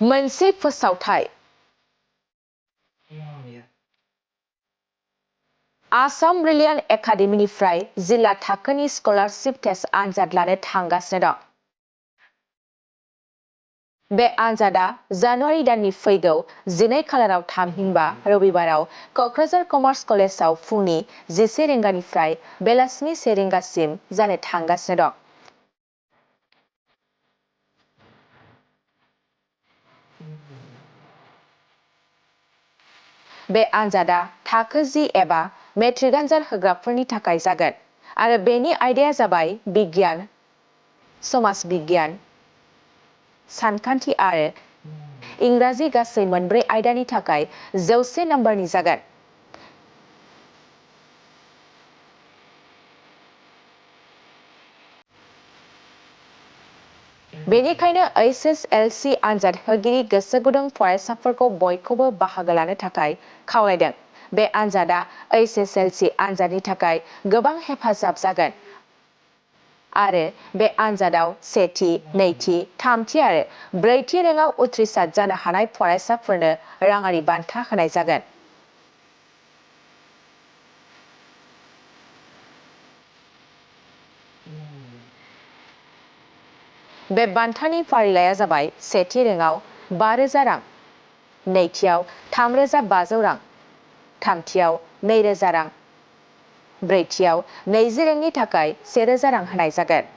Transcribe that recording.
मोनसे फोसावथाय आसाम ब्रिलियant एकाडेमीनिफ्राय जिल्ला थाखोनि स्कलारशिप टेस्ट आनजाद लानो थांगासिनो दं। बे आनजादा जानुवारि दाननि फैगौ 12 खालाराव थामहिनबा रबिबाराव क'क्राझार कमार्स कलेजाव फुंनि 11 रिंगानिफ्राय बेलासिनि 1 रिंगासिम जानो थांगासिनो दं। बे आनजादा थाखो 10 एबा मेट्रिक आनजाद होग्राफोरनि थाखाय जागोन आरो बेनि आयदाया जाबाय बिगियान, समाज बिगियान, सानखान्थि आरो इंराजि गासै मोनब्रै आयदानि थाखाय 100 नम्बरनि जागोन। बेनिखायनो HSLC आनजाद होगिरि गोसो गुदुं फरायसाफोरखौ बयखौबो बाहागो लानो थाखाय खावलायदों। बे आनजादा HSLC आनजादनि थाखाय गोबां हेफाजाब जागोन आरो बे आनजादाव सेथि, नैथि, थामथि आरो ब्रैथि रेंकआव उथ्रिसार जानो हानाय फरायसाफोरनो राङारि बान्था होनाय जागोन। बे बान्थानि फारिलाइया जाबाय सेथि रेंकआव 5,000 रां, नैथियाव 3,500 रां, थामथियाव 2,000 रां, ब्रैथियाव 20 रेंकनि थाखाय 1,000 रां होनाय जागोन।